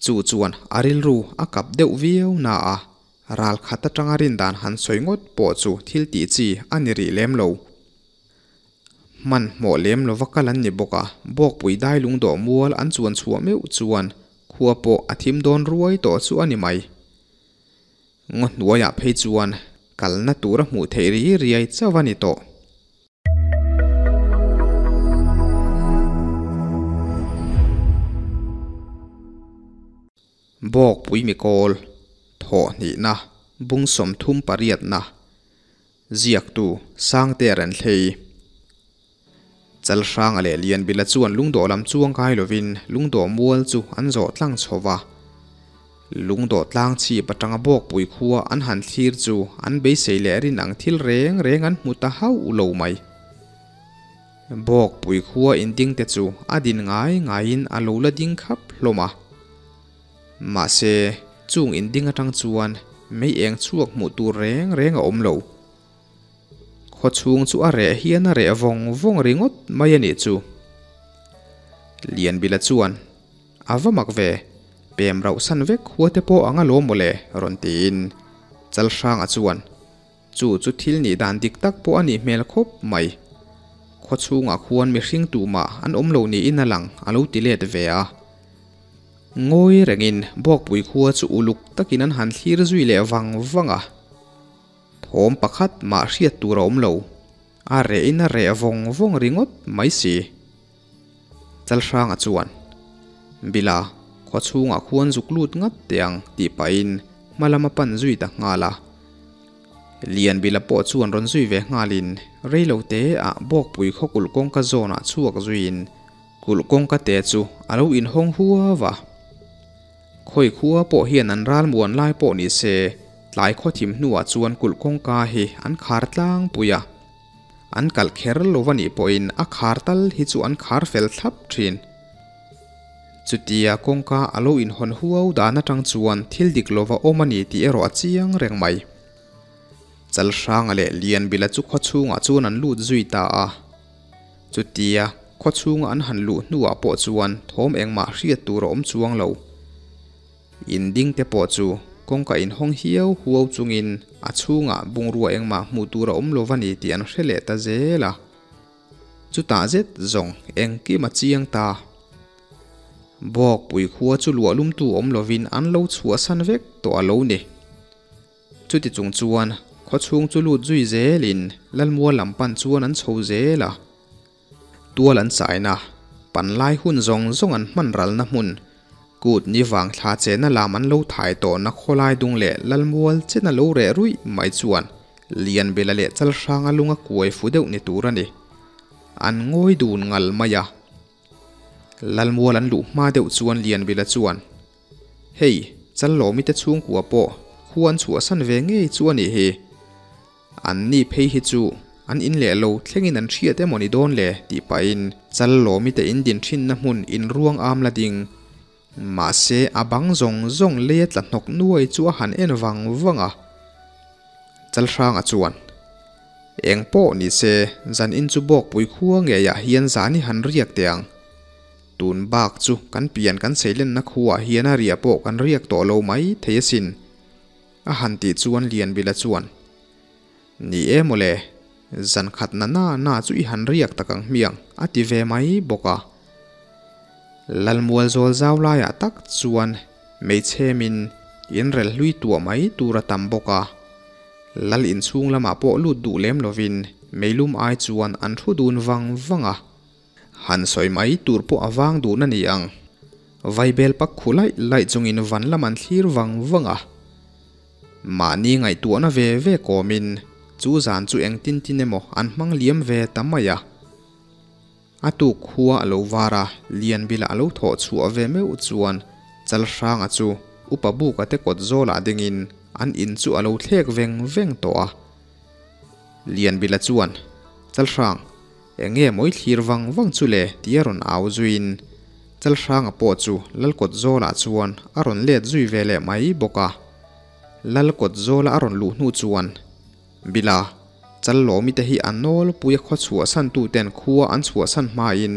Chu chuan a rilru a kap deuh viau na a, ral khat atanga rin dan han sawi ngawt pawh chu thil tih chi a ni rih lem lo. Hmanhmawh lem lova kal an ni bawk a, Bawkpui dai lungdawh mual an chuan chhuah meuh chuan khua pawh a thim dawn ruai tawh chu a ni mai. Ngaw hnuaiah phei chuan kalna tur a hmuh theih ri riai chauh a ni tawh. Bawkpui mikawl, thawhhnihna, bung 38na, ziaktu Sangtea Renthlei. Chalhranga leh Lianbila chuan lungdawh lam chuang kai lovin lungdawh mual chu an zawh tlang chho va. Lungdawh tlang chhip atanga Bawkpui khua an han thlir chu an beisei leh rin ang thil reng reng an hmu ta hauh lo mai. Bawkpui khua inding te chu a din ngai ngaiin a lo la ding khap hlawm a. Mahse, chung inding atang chuan mei eng chhuak hmuh tur reng reng a awm lo. Khawchhung chu a reh hian a reh vawng vawng ringawt mai a nih chu. Lianbila chuan, A va mak ve, pem rauh san vek khua te pawh ang alawm mawle, rawn tiin Chalhranga chuan, Chu chu thil nih dan dik tak pawh a nih hmel khawp mai. Khawchhungah khuan mihring tumah an awm lo niin a lang, a lo ti let ve a. Ngawi rengin Bawkpui khua chu uluk takin an han thlir zui leh vang vang a. Thawm pakhat mah hriat tur a awm lo. A reh in a reh vawng vawng ringawt mai si. Chalhranga chuan, Bila, khaw chhungah khuan zuk lut ngat teh ang tih pahin hma lam a pan zui ta nghal a. Lianbila pawh chuan rawn zui ve nghalin reilo te ah Bawkpui khaw kulh kawngka zawnah chhuak zuiin kulh kawngka te chu a lo inhawng huau a. Khawi khua pawh hian an ral muan lai pawh ni se, tlai khawthim hnuah chuan kulh kawngka hi an khar tlangpui a. An kalh kher lo a nih pawhin a khar tal hi chu an khar fel thlap thin. Chutia kawngka a lo inhawn huau dan atang chuan thil dik lova awm a ni tih erawh a chiang reng mai. Chalhranga leh Lianbila chu khawchhungah chuan an lut zui ta a. Chutia khawchhunga an han luh hnuah pawh chuan thawm engmah hriat tur a awm chuang lo. In ding te pawh chu kawngka inhawng hiau huau chungin a chhungah bungrua engmah hmuh tur a awm lo va ni tih an hre leh ta zel a. Chutah zet zawng engkim a chiang ta. Bawkpui khua chu luah lumtu awm lovin an lo chhuahsan vek tawh a lo ni. Chuti chung chuan khawchhung chu lut zui zelin Lalmual lam pan chuan an chho zel a. Tual an chaina, panlai hun zawng zawng an hman ralna hmun, kut ni vang thla chena lam an lo thai tawhna khawlai dung leh Lalmual chena lo reh ruih mai chuan Lianbela leh Chalhranga lunga kuai fu deuh ni tur a ni. An ngawi dun ngal mai a. Lalmual an luh hma deuh chuan Lianbela chuan, Hei, Challawmi te chhungkua pawh khu an chhuahsan ve ngei chu a nih hi. An ni phei hi chu an in leh lo thlengin an hriat emaw ni dawn le tih pahin Challawmi te in din thinna hmun in ruang am la ding. Mahse a bang zawng zawng leia tla hnawk nuai chu a han en vang vang a. Chalhranga chuan, Eng pawh ni se, zan in chu Bawkpui khua ngeiah hian zan i han riak teh ang. Tun bak chu kan pian kan seilenna khuaah hian a riah pawh kan riak tawh lo mai thei asin. A han tih chuan Lianbila chuan, Ni e mawle, zan khat na na na chu i han riak tak ang hmiang, a ti ve mai bawk a. Lalmual zawl zau laiah tak chuan hmeichhemin inrel hlui tuah mai tur a tam bawk a. Lal inchhung lamah pawh lut duh lem lovin meilum ai chuan an thu dun vang vang a. Han sawi mai tur pawh a vang dun a ni ang. Vaibel pak khu laih laih chungin van lam an thlir vang vang a. Mahni ngaihtuahna ve ve kawmin chu zan chu engtin tin emaw an hmang liam ve ta mai a. A tuk khua a lo var a, Lianbila a lo thawh chhuah ve meuh chuan Chalhranga chu Upa Buka te kawt zawlah dingin an in chu a lo thlek veng veng tawh a. Lianbila chuan, Chalhrang, eng nge mawi thlir vang vang chu le? tia rawn au zuiin Chalhranga pawh chu Lalkawt zawlah chuan a rawn let zui ve leh mai bawk a. Lalkawt zawla a rawn luh hnu chuan, Bila, Challawmi te hi a nawlpuia khaw chhuahsan tuten khua an chhuahsan hmain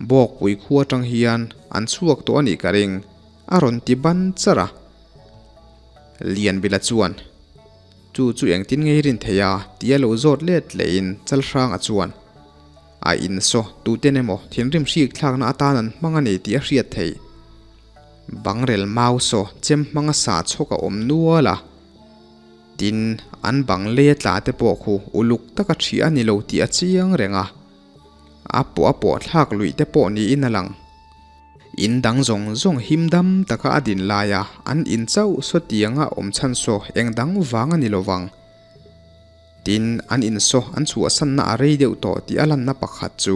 Bawkpui khua atang hian an chhuak tawh a nih ka ring. A rawn ti ban charh a. Lianbila chuan, Chu chu engtin ngei rin thei a? tia lo zawt let lehin Chalhranga chuan, A in saw tuten emaw thinrim hrik thlakna atan an hmang a ni tih a hriat theih. Bangrel mau saw chem hmanga sa chhawk a awm nual a. Tin, an bang lei a tla te pawh khu uluk taka ṭhiah a ni lo tih a chiang reng a. A pawh a pawh thlak luih te pawh niin a lang. In dang zawng zawng him dam taka a din laia an in chauh sawtianga awm chhan saw eng dang vang a ni lo vang. Tin, an in saw an chhuahsanna a rei deuh tawh tih a lanna pakhat chu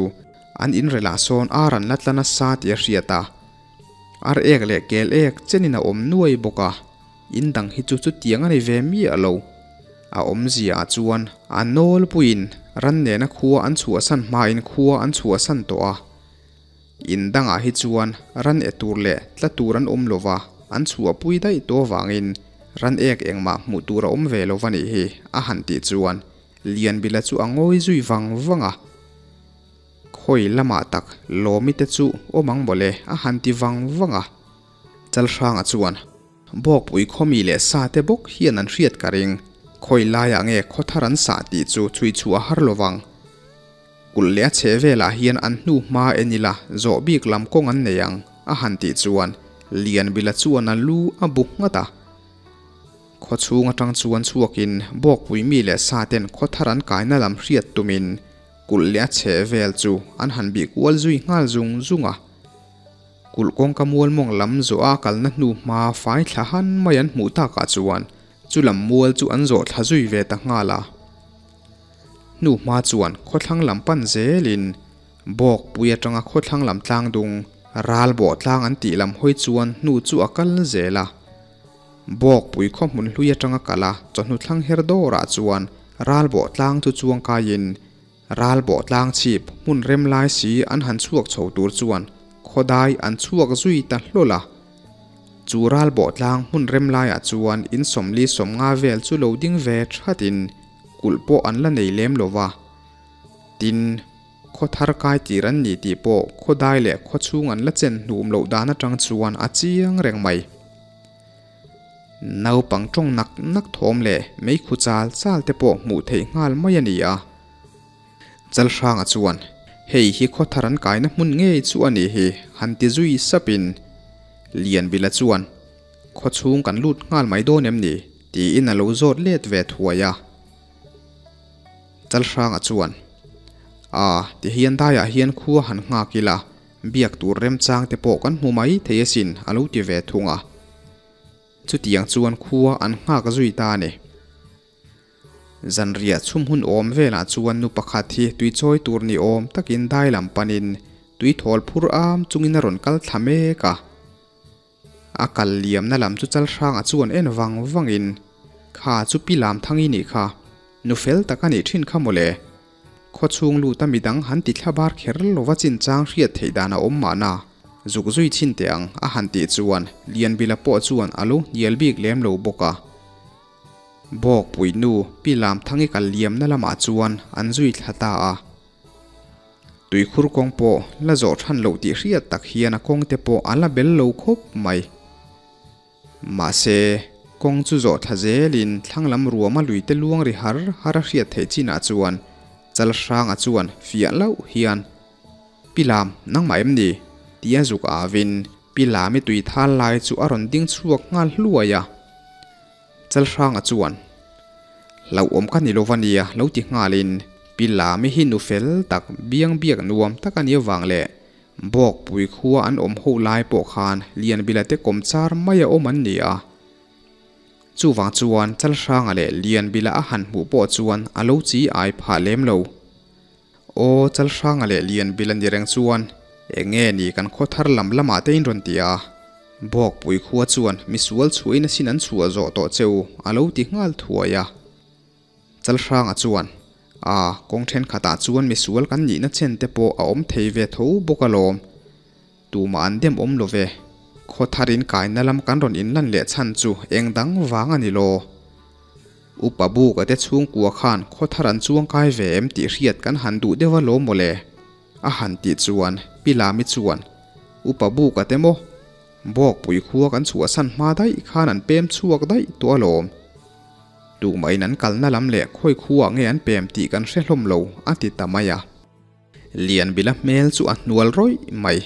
an in relah sawn ar an la tla nasa tih a hriat a. Ar ek leh kel ek chenin a awm nuai bawk a, in dang hi chu chutiang a ni ve miah lo. A awmzia ah chuan a nawlpuiin ran nena khua an chhuahsan hmain khua an chhuahsan tawh a. In dangah hi chuan ran e tur leh tla tur an awm lova, an chhuahpui daih tawh avangin ran ek engmah hmuh tur a awm ve lo va nih hi, a han tih chuan Lianbila chu a ngawi zui vang vang a. Khawi lamah tak Lawmi te chu awm ang mawle, a han ti vang vang a. Chalhranga chuan Bawkpui khawmi leh sa te bawk hian an hriat ka ring, khawi laiah nge khawthar an sah tih chu chhui chhuah a har lovang. Kulh leh a chheh velah hian an hnu hma en ila zawh bik lam kawng an nei ang, a han tih chuan Lianbila chuan a lu a bu nghat a. Khaw chhung atang chuan chhuakin Bawkpui mi leh sa ten khaw thar an kaina lam hriat tumin kulh leh a chheh vel chu an han bih kual zui nghal zung zung a. Kulh kawngka mual mawng lam zawh a kalna hnu hma fai thla han mai an hmuh takah chuan chu lam mual chu an zawh thla zui ve ta nghal a. Hnu hma chuan khawthlang lam pan zelin Bawkpui atanga khawthlang lam tlang dung ral bawh tlang an tih lam hawi chuan hnu chu a kal zel a. Bawkpui khaw hmun hlui atanga kal a chawhnu thlang her dawrah chuan ral bawh tlang chu chuang kaiin ral bawh tlang chhip hmun rem lai si an han chhuak chho tur chuan khawdai an chhuak zui ta hlawl a. Chu ral bawh tlang hmun rem laiah chuan in 40 50 vel chu lo ding ve thatin kulh pawh an la nei lem lo va. Tin, khaw thar kai tir an ni tih pawh khaw dai leh khaw chhung an la chen hnum loh dan atang chuan a chiang reng mai. Naupang tawng nak nak thawm leh meikhu chal chal te pawh hmuh theih nghal mai a ni a. Chalhranga chuan, Hei hi khaw thar an kaina hmun ngei chu a nih hi, han ti zui sapin Lianbila chuan, Khaw chhung kan lut nghal mai dawn em ni? tiin a lo zawt let ve thuai a. Chalhranga chuan, A, tihian daiah hian khua han nghak ila, biak tur remchang te pawh kan hmu mai thei asin, a lo ti ve thung a. Chutiang chuan khua an nghak zui ta a ni. Zanriah chhum hun awm velah chuan nu pakhat hi tui chawi tur ni awm takin dai lam panin tui thawl phur am chungin a rawn kal thla mek a. A kal liamna lam chu Chalhranga chuan en vang vangin, Kha chu Pi Lamthangi nih kha, nu fel tak a nih thin kha mawle. Khaw chhung luta midang han ti thla bar kher lova chinchang hriat theih dan a awm mahna, zuk zui chhin teh ang a han tih chuan Lianbila pawh chuan a lo hnial bik lem lo bawk a. Bawkpui nu Pi Lamthangi kal liamna lamah chuan an zui thla ta a. Tuikhur kawng pawh la zawh than loh tih hriat tak hian a kawng te pawh a la bel lo khawp mai. Mahse, kawng chu zawh thla zelin thlang lam ruama lui te luang ri har har a hriat theih chinah chuan Chalhranga chuan fiah loh hian, Pi Lam, nangmah em ni? tia zuk avin Pi Lami tui thal lai chu a rawn ding chhuak nghal hluai a. Chalhranga chuan, Hlauhawm ka ni lova nia lo ti nghalin Pi Lami hi nu fel tak biang biak nuam tak a nih avang leh Bawkpui khua an awm ho lai pawh khan Lianbila te kawm char mai a awm an ni a. Chuvang chuan Chalhranga leh Lianbila a han hmuh pawh chuan a lo chi ai phah lem lo. Aw, Chalhranga leh Lianbila ni reng chuan eng nge ni kan khaw thar lam lamah te in rawn ti a? Bawkpui khua chuan misual chhuahin asin an chhuah zawh tawh che u a lo ti nghal thuai a. Chalhranga chuan, A, kawng thenkhatah chuan misual kan nihna chen te pawh a awm thei ve tho bawk alawm. Tumah an dem awm lo ve. Khaw tharin kaina lam kan rawn inlan leh chhan chu eng dang vang a ni lo. Upa Buka te chhungkua khan khaw thar an chuang kai ve em tih hriat kan han duh deuh a lawm mawle? A han tih chuan Pi Lami chuan, Upa Buka te maw? Bawkpui khua kan chhuahsan hma daih khan an pem chhuak daih tawh alawm. Tumahin an kalna lam leh khawi khuaah nge an pem tih kan hre hlawm lo, a ti ta mai a. Lianbila hmel chu a hnual rawih mai.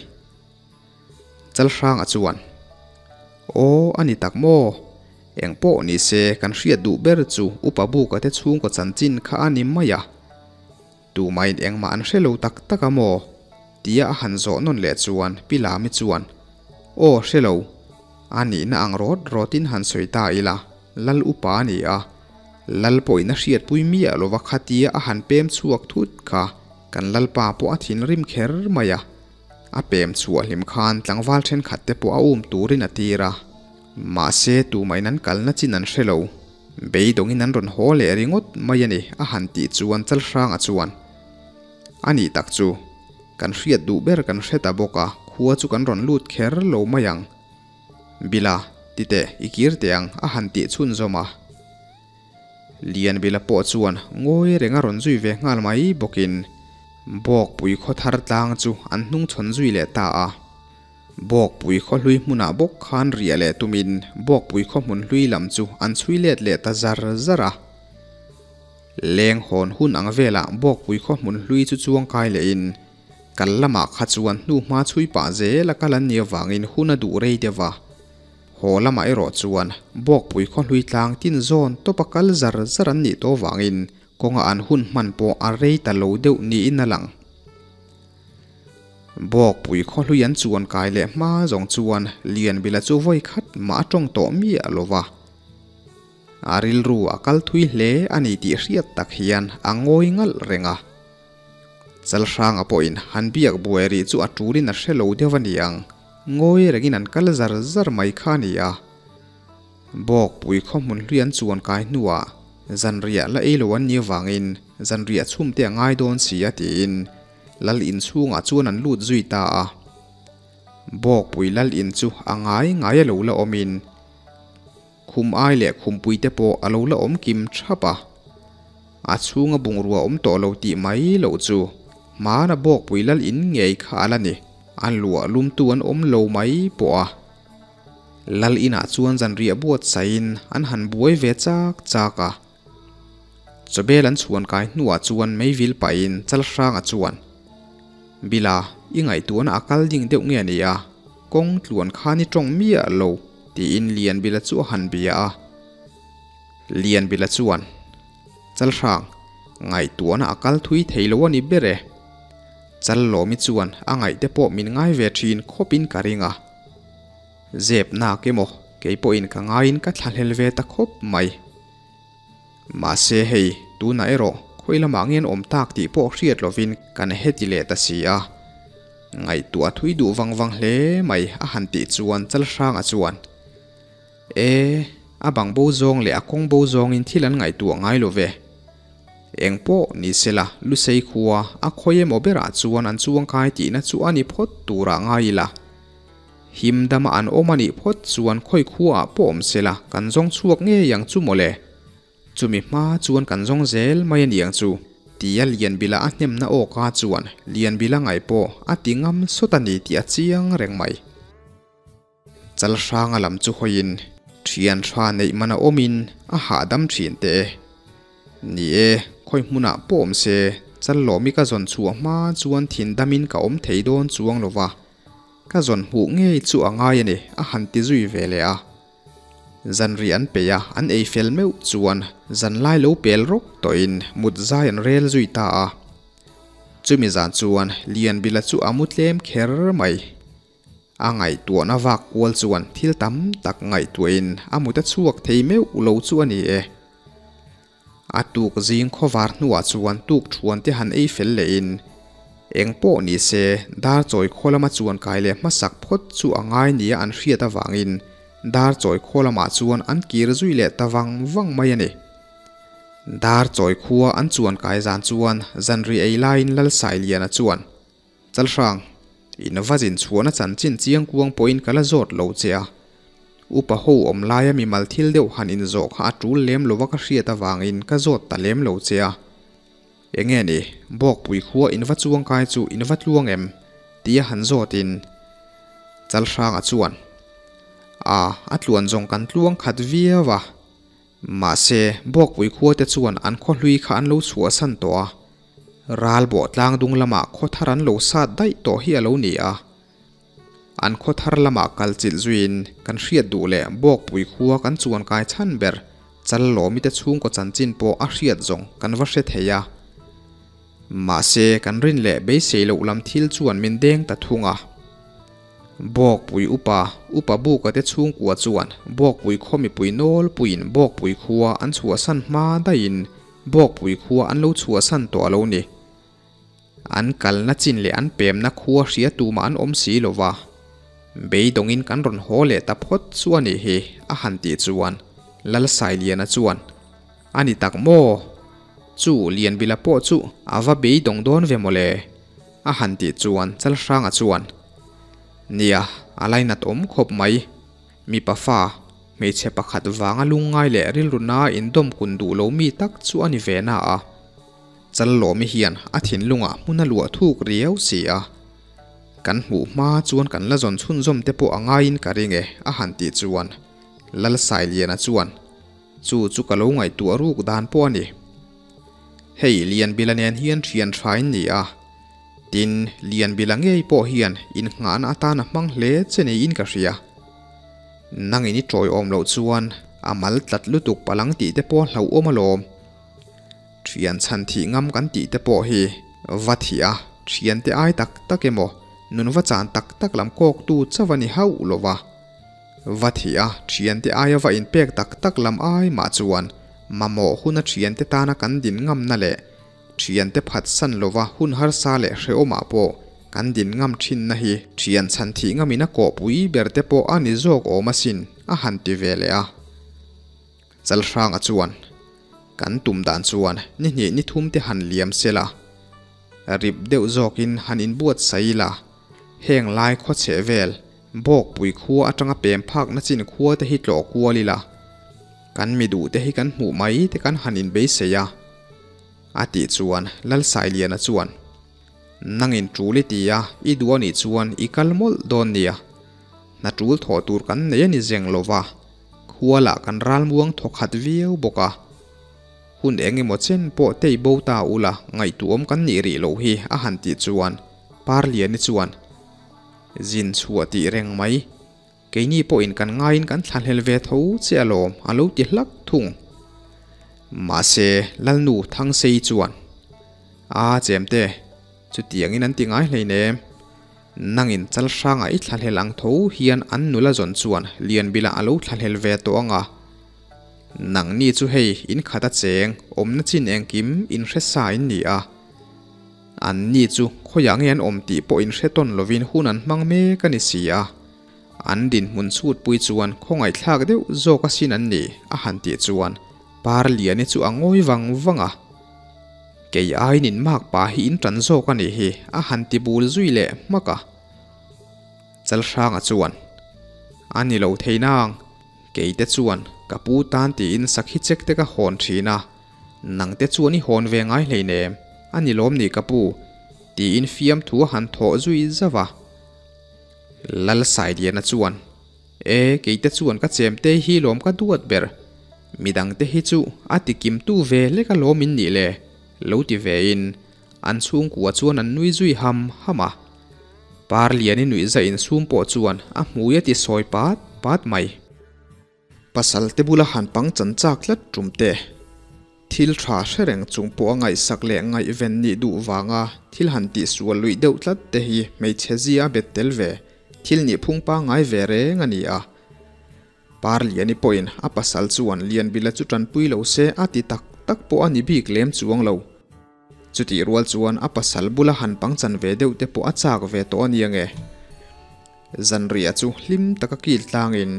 Chalhranga chuan, Aw, a ni tak maw? Eng pawh ni se, kan hriat duh ber chu Upa Buka te chhungkaw chanchin kha a ni mai a. Tumahin engmah an hre lo tak tak a maw? tia a han zawh nawn leh chuan Pi Lami chuan, Aw, hre lo. A nihna ang rawt rawtin han sawi ta ila, Lal upa a ni a. Lal pawhin a hriatpui miah lova khatia a han pem chhuak thut kha kan Lalpa pawh a thinrim kher mai a. A pem chhuah hlim khan tlangval thenkhat te pawh a um turin a tir a. Mahse tumahin an kalna chin an hre lo. Beidawngin an rawn haw leh ringawt mai a ni a han tih chuan Chalhranga chuan, A nih tak chu, kan hriat duh ber kan hre ta bawk a, khua chu kan rawn lut kher lo mai ang. Bila, titeh, i kir teh ang a han tih chhunzawm a. Lianbila pawh chuan ngawi reng a rawn zui ve nghal mai bawkin Bawkpui khaw thar tlang chu an hnung chhawn zui leh ta a. Bawkpui khaw hlui hmunah bawk khan riah leh tumin Bawkpui khaw hmun hlui lam chu an chhui let leh ta zar zar a. Leng hawn hun ang velah Bawkpui khaw hmun hlui chu chuang kai lehin kal lamah kha chuan hnuhma chhui pah zel a kal an nih avangin hun a duh rei deuh a. Haw lamah erawh chuan Bawkpui khaw hlui tlang tin zawn tawpa kal zar zar an nih tawh vangin kawnga an hun hman pawh a rei ta lo deuh niin a lang. Bawkpui khaw hlui an chuan kai leh hma zawng chuan Lianbila chu vawi khat mah a tawng tawh miah lo va. A rilru a kal thui hle a ni tih hriat tak hian a ngawi ngalh reng a. Chalhranga pawhin han biak buai rih chu a tulin a hre lo deuh a ni ang. Ngawi rengin an kal zar zar mai kha a ni a. Bawkpui khaw hmun hlui an chuan kai hnuah zanriah la ei lo an nih avangin zanriah chhum te a ngai dawn si a tiin lal in chhungah chuan an lut zui ta a. Bawkpui lal in chu a ngai ngai a lo la awmin khum ai leh khumpui te pawh a lo la awm kim thap a. A chhunga bungrua awm tawh lo tih mai loh chu hmana Bawkpui lal in ngei kha a la ni. A luah lumtu an awm lo mai pawh a. Lal inah chuan zanriah buatsaihin an han buai ve chak chak a. Chawbel an chhuan kai hnuah chuan meivil pahin Chalhranga chuan, Bila, i ngaihtuahna a kal ding deuh nge ni a, kawng tluan khan i tawng miah lo, tiin Lianbila chu a han bia a. Lianbila chuan, Chalhrang, ngaihtuahna a kal thui thei lo a ni ber e. Challawmi chuan a ngaihte pawh min ngai ve thin khawpin ka ring a. Zep nak emaw, kei pawhin ka ngaiin ka thlahlel ve ta khawp mai. Mahse hei, tunah erawh khawi lamah nge an awm tak tih pawh hriat lovin kan heti leh ta si a. Ngaihtuah thui duh vang vang hle mai a han tih chuan Chalhranga chuan, E, a bang bo zawng leh a kawng bo zawngin thil an ngaihtuah ngai lo ve. Eng pawh ni sela, Lusei khua a khawi emaw berah chuan an chuangkai tihna chu a ni phawt turah ngai ila. Him dama an awm a nih phawt chuan khawi khuaah pawh awm sela kan zawng chhuak ngei ang chu mawle. Chumi hma chuan kan zawng zel mai a niang chu, tia Lianbila a hnemna awka chuan Lianbila ngaih pawh a ti ngam sawt a ni tih a chiang reng mai. Chalhranga lam chu hawiin thian tha neih man a awmin a hahdam thin teh e. Ni e, khawi hmunah pawh awm se, Challawmi ka zawn chhuah hma chuan thin damin ka awm thei dawn chuang lo va, ka zawn hmuh ngei chu a ngai a ni, a han ti zui ve leh a. Zanriah an peih a, an ei fel meuh chuan zanlai lo pel rawk tawhin mut zai an rel zui ta a. Chumi zan chuan Lianbila chu a mu tlem kher mai. A ngaihtuahna vak kual chuan thil tam tak ngaihtuahin a mut a chhuak thei meuh lo chu a ni e. A tuk zing khawvar hnuah chuan tuk thuan te han ei fel lehin eng pawh ni se dar chawi khaw lama chuan kai leh hmasak phawt chu a ngai nia an hriat avangin dar chawi khaw lamah chuan an kir zui leh ta vang vang mai a ni. Dar chawi khua an chuan kai zan chuan zanri ei laiin Lalsailiana chuan Chalhrang, in va zin chhuahna chanchin chiang kuang pawhin ka la zawt lo che a. Upa ho awm laia mimal thil deuh han inzawh kha a tul lem lova ka hriat avangin ka zawt ta lem lo che a. Enge ni, Bawkpui khua in va chuang kai chu in va tluang em? tia han zawtin Chalhranga chuan. A, a tluan zawng kan tluang khat viau a. Mahse, Bawkpui khua te chuan an khaw hlui kha an lo chhuahsan tawh a. Ral bawh tlang dung lamah khaw thar an lo sat daih tawh hi a lo ni a. An khaw thar lamah kal chilh zuiin kan hriat duh leh Bawkpui khua kan chuan kai chhan ber Challawmi te chhungkaw chanchin pawh a hriat zawng kan va hre thei a. Mahse, kan rin leh beisei loh lam thil chuan min deng ta thung a. Bawkpui upa, Upa Buka te chhungkua chuan Bawkpui khaw mipui nawlpuiin Bawkpui khua an chhuahsan hma daihin Bawkpui khua an lo chhuahsan tawh a lo ni. An kalna chin leh an pemna khua hria tumah an awm si lo va. Beidawngin kan rawn haw leh ta phawt chu a nih hi, a han tih chuan Lalsailiana chuan, A ni tak maw? Chu Lianbila pawh chu a va beidawng dawn ve mawle, a han tih chuan Chalhranga chuan, Nia, a lainat awm khawp mai. Mipa fa, hmeichhe pakhat vanga lungngai leh rilru na indawm kun duh lo mi tak chu a ni ve na a. Challawmi hian a thinlungah hmun a luah thuk riau si a. Kan hmuh hma chuan kan la zawn chhunzawm te pawh a ngaiin ka ring e, a han tih chuan Lalsailiana chuan, Chu chu ka lo ngaihtuah ruk dan pawh a ni. Hei Lianbila nen hian thian tha in ni a. Tin, Lianbila ngei pawh hian innghahna atan a hmang hle che niin ka hria. Nangin i tawiawm loh chuan a mal tlat lutuk palang tih te pawh a hlauhawm alawm. Thian chhan thih ngam kan tih te pawh hi va thih a, thian te ai tak tak emaw, nun va chan tak tak lam kawk tu chauh a ni hauh lo va. Va thih a, thian te aia va inpek tak tak lam ai mah chuan mamawh huna thian te tana kan din ngamna leh thian te phatsan lova hun harsa leh hrehawmah pawh kan din ngam thinna hi thian chhan thih ngamin a kawhpui ber te pawh a ni zawk awm asin, a han ti ve leh a. Chalhranga chuan, Kan tum dan chuan ni hnih ni thum te han liam se la, rip deuh zawkin han inbuatsaih ila, heng lai khawchheh vel Bawkpui khua atanga pem phakna chin khua te hi tlawh kual ila, kan mi duh te hi kan hmuh mai te kan han inbeisei a, a tih chuan Lalsailiana chuan, Nangin tul i ti a, i duh anih chuan i kal mawlh dawn nia, hna tul thawh tur kan nei a ni zeng lova, Khualah kan ralmuang thawkhat viau bawk a, hun eng emaw chen pawh tei bo ta ula ngaihtuahawm kan nih rih loh hi a han tih chuan Parliani chuan, Zin chhuah tih reng mai, keini pawhin kan ngaiin kan thlahlel ve tho che alawm a lo ti hlak thung. Mahse, Lalnu Thangsei chuan, A chemte, chutiangin an ti ngai hleinem. Nangin chal hrangah i thlahlel ang tho hian an nula zawn chuan Lianbila a lo thlahlel ve tawh ang a. Nangni chu hei in khat a cheng awmna chin engkim in hre sa in ni a. An ni chu khawiah nge an awm tih pawh in hre tawn lovin hun an hmang mek a ni si a. An dinhmun chhutpui chuan khawngaihthlak deuh zawk asin an ni a han tih chuan Parliani chu a ngawi vang vang a. Kei aiin in mak pa hi in tan zawk a nih hi, a han ti bul zui leh hmak a. Chalhranga chuan, A ni lo thei nang, kei te chuan ka pu tan tiin sakhi chek te ka hawn thin a, nang te chuan i hawn ve ngai hleinem, a ni lawm ni ka pu, tiin fiamthu a han thawh zui zauh a. Lalsaidiana chuan, E, kei te chuan ka chem te hi lawm ka duat ber. Midang te hi chu a ti kim tu ve lek a lawm in nih le, lo ti ve in an chhungkua chuan an nui zui ham ham a. Parliani nuih zah in sum pawh chuan a hmui a ti sawi pat pat mai. Pasal te bula han pang chan chak tlat tum te. Thil tha hre reng chung pawh a ngaihsak leh ngaihven nih duh vanga thil han tihsual luih deuh tlat te hi hmeichhe zia a bet tel ve, thil nih phung pangngai ve reng a ni a. Parliani pawhin a pasal chuan Lianbila chu tanpui lo se a ti tak tak pawh a ni bik lem chuang lo. Chutih rual chuan a pasal bula han pangchan ve deuh te pawh a chak ve tawh a nia nge. Zanriah chu hlim taka kil tlangin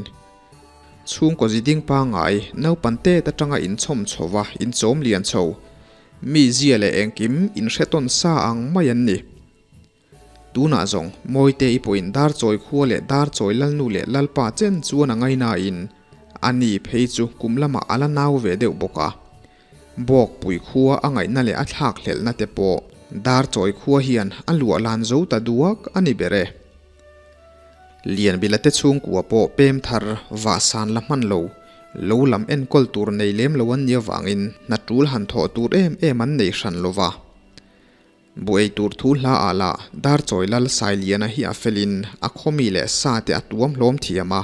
chhungkaw zi ding pangngai naupan tet atanga inchhawm chho va inchawm lian chho, mi zia leh engkim inhre tawn sa ang mai an ni. Tunah zawng Mawite i pawhin Darchawi khua leh Darchawi Lalnu leh Lalpa chen chuan a ngainain a ni phei chu kum lamah a la nau ve deuh bawk a. Bawkpui khua a ngaihna leh a thlakhlelhna te pawh Darchawi khua hian a luah lan zo ta duak a ni ber e. Lianbila te chhungkua pawh pem thar vah san la hman lo, lo lam enkawl tur nei lem lo an nih avangin hna tul han thawh tur em em an nei hran lo va. Buai tur thu hla ah lah Darchawi Lal Sailiana hi a felin a khawmi leh sa te a tuam hlawm thiam a.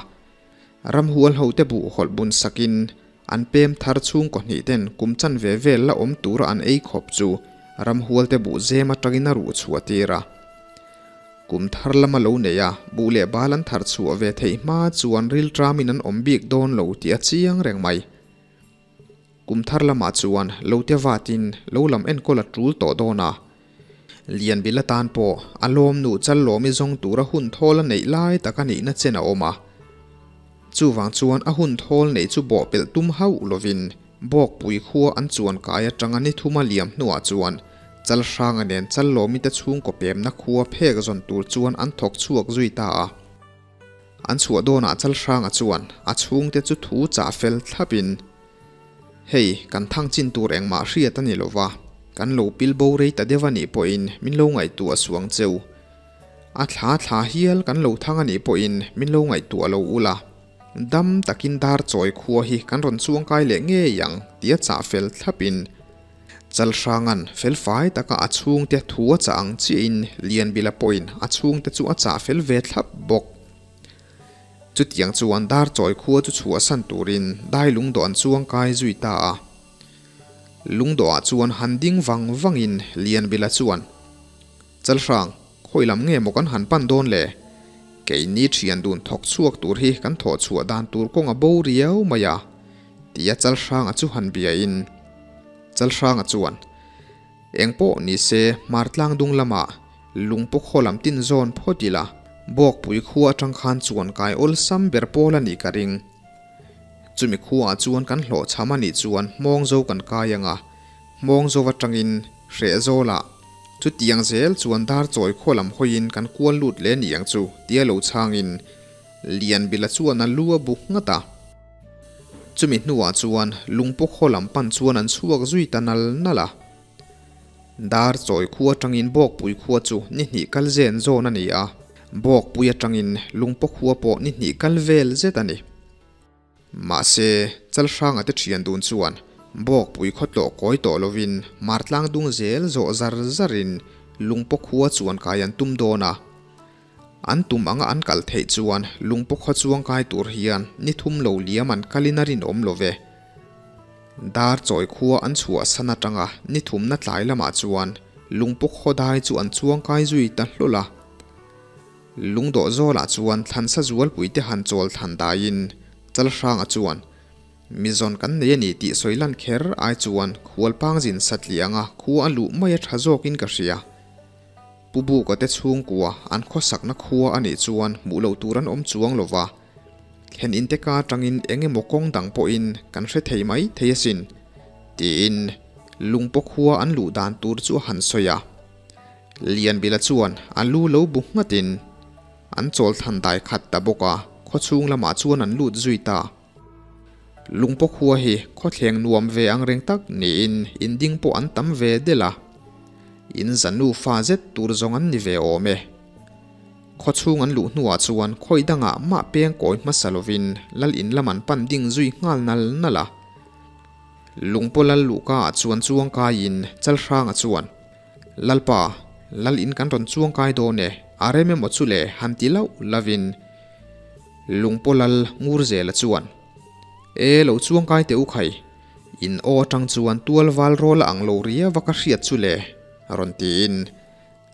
Ramhual ho te buh hawlh bun sakin an pem thar chhungkaw hnih ten kum chanve vel la awm tura an ei khawp chu ramhual te buh zem atangin a ruh chhuah tir a. Kum thar lama lo nei a, buh leh bal an thar chhuah ve theih hma chuan rilṭamin an awm bik dawn lo tih a chiang reng mai. Kum thar lamah chuan lo te vatin lo lam enkawl a ṭul tawh dawn a. Lianbil atan pawh a lawmnu challawmi zawng tura hun thawl a neih lai tak a nihna chen a awm a. Chuvang chuan a hun thawl neih chu bawhpelh tum hauh lovin Bawkpui khua an chuan kai atanga ni thuma liam hnuah chuan Chalhranga nen Challawmi te chhungkaw pemna khua phek zawn tur chuan an thawk chhuak zui ta a. An chhuah dawnah Chalhranga chuan a chhungte chu thu chah fel thlapin, Hei, kan thang chin tur engmah hriat a ni lo va, kan lo pil bo rei ta deuh a nih pawhin min lo ngaihtuah suang cheu. A thla thla hial kan lo thang a nih pawhin min lo ngaihtuah lo ula. Dam takin dar chawi khua hi kan rawn chuangkai leh ngei ang tia chah fel thlapin Chalhranga'n felfai taka a chhungte thu a chah ang chiahin Lianbila pawhin a chhungte chu a chah fel ve thlap bawk. Chutiang chuan dar chawi khua chu chhuahsan turin dai lungdawh an chuangkai zui ta a. Lungdawhah chuan han ding vang vangin Lianbila chuan, Chalhrang, khawi lam nge maw kan han pan dawn le? Keini thian dun thawk chhuak tur hi kan thawh chhuah dan tur kawng a bo riau mai a, tia Chalhranga chu han biain Chalhranga chuan, Eng pawh ni se Hmartlang dung lamah lungpawk haw lam tin zawn phawt ila, Bawkpui khua atang khan chuan kai awlsam ber pawl a nih ka ring. Chumi khuaah chuan kan hlawhchham a nih chuan hmawng zo kan kai ang a, hmawng zo atangin hreh zawlah chutiang zel chuan dar chawi khaw lam hawiin kan kual lut leh ni ang chu tia lo chhangin Lianbila chuan a lu a bu nghat a. Chumi hnuah chuan lungpawk haw lam pan chuan an chhuak zui ta nal nal a. Dar chawi khua atangin Bawkpui khua chu ni hnih kal zen zawn a ni a, Bawkpui atangin Lungpawk khua pawh ni hnih kal vel zet a ni. Mahse, Chalhranga te thian dun chuan Bawkpui khaw tlawh kawi tawh lovin Martlang dung zel zawh zar zarin Lungpawk khua chuan kai an tum dawn a. An tum anga an kal theih chuan Lungpawk khaw chuang kai tur hian ni thum lo liam an kalin a rinawm lo ve. Dar chawi khua an chhuah san atanga ni thumna tlai lamah chuan Lungpawk khaw dai chu an chuang kai zui ta hlawl a. Lungdawh zawlah chuan thlansa zualpui te han chawl thlan daiin Chalhranga chuan Mizawn kan nei a ni tih sawi lan kher ai chuan khualpangzin satliah anga khua a luh mai a tha zawkin ka hria. Pu Buka te chhungkua an khawsakna khua a nih chuan hmuh loh tur an awm chuang lo va, thlen inte ka atangin eng emaw kawng dang pawhin kan hre thei mai thei asin, tiin Lungpaw khua an luh dan tur chu a han sawi a. Lianbila chuan a lu lo bu nghatin an chawl thlan dai khat ta bawk a, khawchhung lamah chuan an lut zui ta. Lungpaw khua hi khawthleng nuam ve ang reng tak niin inding pawh an tam ve delh a, in za nufa zet tur zawng an ni ve awm e. Khawchhung an luh hnuah chuan khawi dangah mah peng kawi hmasa lovin lal in lam an pan ding zui nghal nal nal a. Lungpaw lal luhka ah chuan chuang kaiin Chalhranga chuan, Lalpa, lal in kan rawn chuang kai dawn e, a rem emaw chu le han ti lauh lovin, Lungpaw lal ngur zela chuan, E lo chuang kai teh u khai, in aw atang chuan tual val rawl a ang lo riau a ka hriat chu le, rawn tiin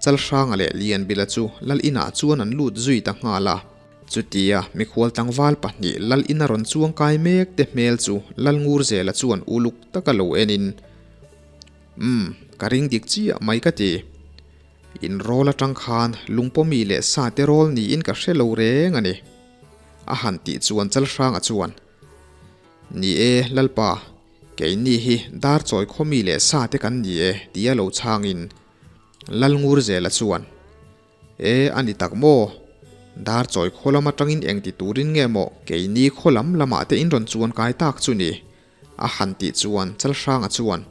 Chalhranga leh Lianbila chu lal inah chuan an lut zui ta nghal a. Chutia mikhual tlangval pahnih lal ina rawn chuang kai mek te hmel chu lal ngur zela chuan uluk taka lo enin, Umm, ka ring dik chiah mai ka ti. In rawl atang khan lungpawmi leh sa te rawl niin ka hre lo reng a ni. A han tih chuan Chalhranga chuan, Ni e, Lalpa, keini hi dar chawi khawmi leh sa te kan ni e, tia lo chhangin Lalngurzela chuan, E, a ni tak maw? Dar chawi khaw lam atangin eng ti turin nge maw keini khaw lam lamah te in rawn chuan kai tak chu ni? A han tih chuan Chalhranga chuan,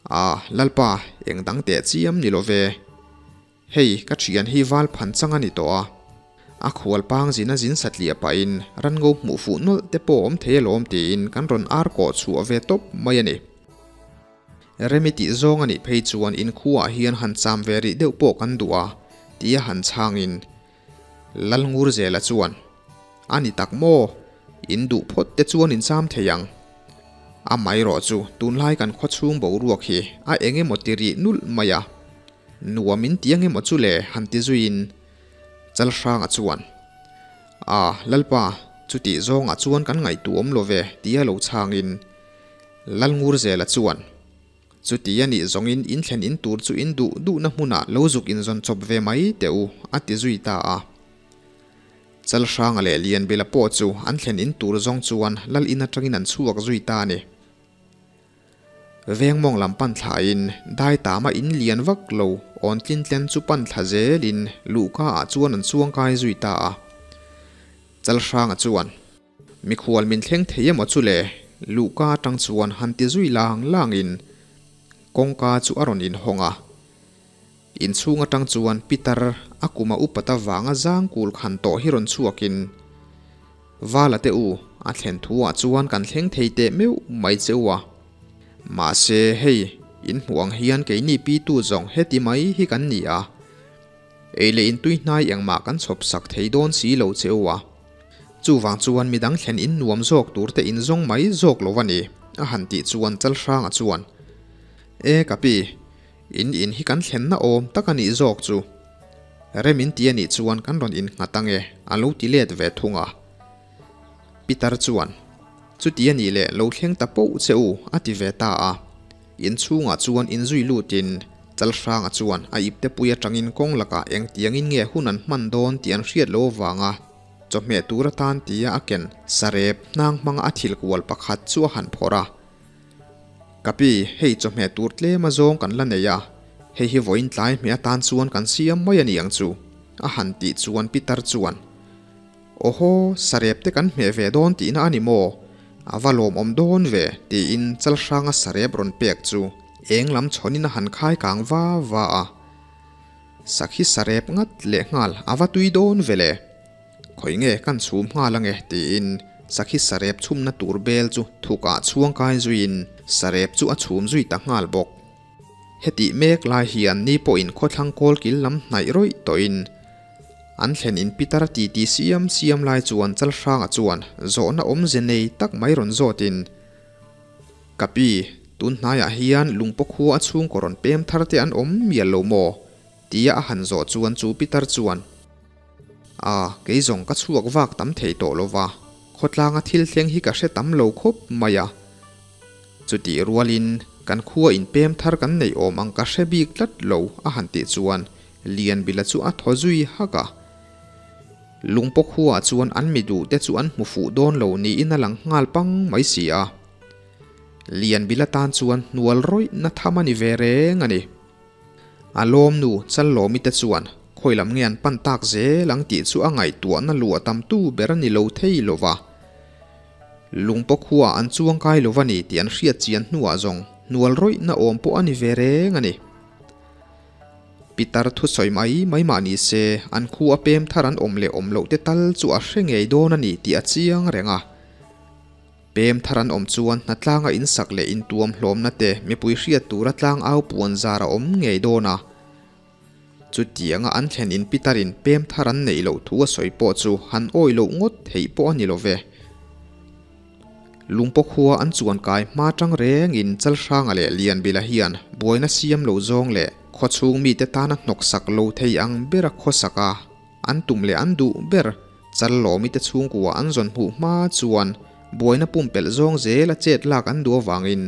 A, Lalpa, eng dang teh chiam ni lo ve. Hei, ka thian hi val phan chang a ni tawh a. A khual pang zin a zin satliah pahin ran ngo hmuh fuh nawlh te pawh awm thei alawm tiin kan rawn ar kawh chhuah ve tawp mai a ni. Remi tih zawng a nih phei chuan in khuaah hian han cham ve rih deuh pawh kan duh a, tia han chhangin Lalngurzela chuan, A ni tak maw? In duh phawt te chuan in cham thei ang. Amaherawh chu tunlai kan khawchhung boruak hi a eng emaw ti rih nulh mai a, nuam in ti ang emaw chu le han ti zuiin Chalhranga chuan, A, Lalpa, chutih zawngah chuan kan ngaihtuah awm lo ve tia lo chhangin Lalngurzela chuan, Chuti a nih zawngin in thlen in tur chu in duh duhna hmunah lo zuk inzawn chawp ve mai teh u, a ti zui ta a. Chalhranga leh Lianbila pawh chu an thlen in tur zawng chuan lal in atangin an chhuak zui ta a ni. Vengmawng lam pan thlain dai tama in lian vak lo awn tlintlen chu pan thla zelin luhka ah chuan an chuangkai zui ta a. Chalhranga chuan. Mikhual min thleng thei emaw chu le? Luhka atang chuan han ti zui lang langin kawngka chu a rawn inhawng a. Inchhung atang chuan Pitar a kum a upat avanga zang kul khan tawh hi rawn chhuakin, Vala te u, a thlen thu ah chuan kan thleng thei teh meuh mai che u a. Mahse hei, in hmuh ang hian keini pitu zawng heti mai hi kan ni a. Ei leh intui hnai engmah kan chhawp sak thei dawn si lo che u a. Chuvang chuan midang thlen in nuam zawk tur te in zawng mai zawk lo a ni, a han tih chuan Chalhranga chuan, E ka pi, in in hi kan thlenna awm tak a nih zawk chu. Rem in ti a nih chuan kan rawn innghat ang e, a lo ti let ve thung a. Pitar chuan, Chuti a nih leh lo thleng ta poh che u, a ti ve ta a. Inchhungah chuan inzui lutin Chalhranga chuan a iptepui atangin kawng lakah engtiangin nge hun an hman dawn tih an hriat loh avanga chawhmeh tur atan tia a ken sarep hnang hmanga a thil kual pakhat chu a han phawrh a. Ka pi, hei chawhmeh tur tlem azawng kan la nei a, hei hi vawiin tlai hmeh atan chuan kan siam mai a ni ang chu, a han tih chuan Pitar chuan, Awhaw, sarep te kan hmeh ve dawn tihna a ni maw? A va lawmawm dawn ve, tiin Chalhranga sarep rawn pek chu eng lam chhawnin a han khai kang va va a. Sakhi sarep ngat leh nghal a va tui dawn ve le. Khawi nge kan chhum nghal ange, tiin sakhi sarep chhumna tur bel chu thukah chhuang kai zuiin sarep chu a chhum zui ta nghal bawk. Hetih mek lai hian ni pawhin khawthlang kawl kil lam hnaih rawih tawhin an thlen in pitar ti ti siam siam lai chuan Chalhranga chuan zawhna awmze nei tak mai rawn zawtin, Ka pi, tun hnaiah hian lungpaw khua a chhungkaw rawn pem thar te an awm mial lo maw? tia a han zawh chuan chu pitar chuan, A, kei zawng ka chhuak vak tam thei tawh lo va, khawtlanga thil thleng hi ka hre tam lo khawp mai a. Chutih rualin kan khua inpem thar kan neih awm ang ka hre bik tlat lo a han tih chuan Lianbila chu a thaw zui hak a. Lungpaw khuaah chuan an mi duh te chu an hmu fuh dawn lo niin a lang nghal pang mai si a. Lianbila tan chuan hnual rawih na tham a ni ve reng a ni. A lawmnu Challawmi te chuan khawi lam nge an pan tak zel ang tih chu a ngaihtuahna luah tam tu ber a ni lo thei lo va. Lungpaw khua an chuang kai lo va ni tih an hriat chian hnuah zawng hnual rawihna awm pawh a ni ve reng a ni. Pitar thusawi mai mai mah ni se an khu a pem thar an awm leh awm loh te tal chu a hre ngei dawn a ni tih a chiang reng a. Pem thar an awm chuan hnatlanga insak leh intuam hlawmna te mipui hriat tura tlangau puan zar a awm ngei dawn a. Chutianga an thlen in Peter-in pem thar an neih loh thu a sawi pawh chu han awih loh ngawt theih pawh a ni lo ve. Lungpaw khua an chuan kai hma tang rengin Chalhranga leh Lianbila hian buaina siam lo zawng leh khawchhung mite tana hnawksak lo thei ang bera khawsak a an tum leh an duh ber Challawmi te chhungkua an zawn hmuh hma chuan buaina pumpelh zawng zela chet lak an duh avangin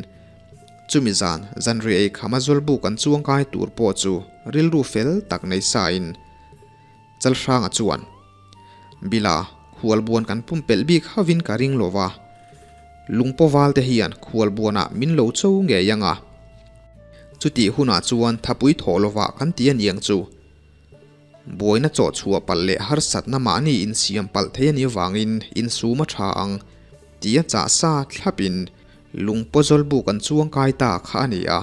Chumi zan, zanriah ei khama Zawlbuk an chuangkai tur pawh chu rilru fel tak nei sain Chalhranga chuan, Bila, khualbuan kan pumpelh bik havin ka ring lo va, lungpaw val te hian khualbuanah min lo cho ngei ang a. Chutih hunah chuan thapui thawh lovah kan ti a niang chu. Buaina chawh chhuah palh leh harsatna mahni insiam palh thei a nih avangin insum a tha ang tia chah sa thlapin lungpaw zawlbuk an chuang kai ta kha a ni a.